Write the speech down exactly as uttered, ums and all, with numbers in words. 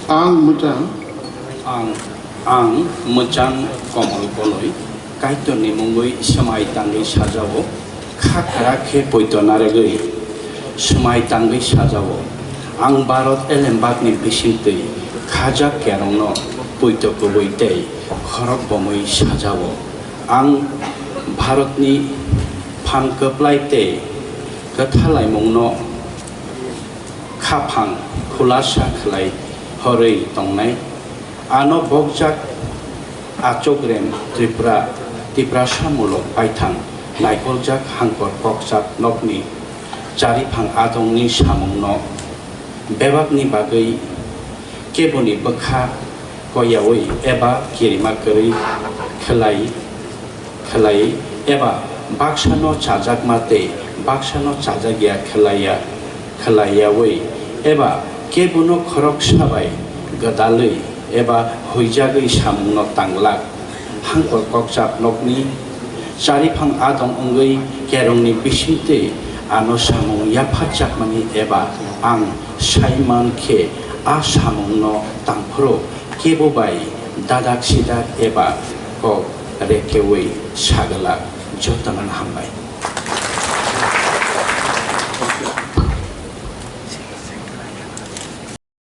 Ang mwchang. Ang, ang mwchang Komol Koloi, Kaitorni mungwi swmai tangwi sajao, kha kwrak khe poito narwgwi swmai tangwi sajao. Ang Bharat elembakni bisingtwi khajak kerongno poito kubui tei khorok bomwi sajao. Ang Bharatni phan kwplai tei kwthalaimungno khaphang khulasa khlai horwi tongnai. Ano bokjak Achokrem Tripura, Tiprasa mulok baithang naikoljak Hangkor Kokchap nokni chariphang adongni samungno bebakni bagwi keboni bwkha koiyaui eba kirima kwrwi khlai khlai eba baksano chajakma tei baksano chajakya khlaiya khlaiyaui eba kebono khoroksa bai gwdalwi eba huijagwi samungno tanglak. Hangkor Kokchap nokni chariphang adong wngwi kerongni bisingtwi ano samung yapharjakmani eba ang sai man khe a samungno tangphuru kebo bai dadak sidak eba kok rekeui sagala jotono hambai.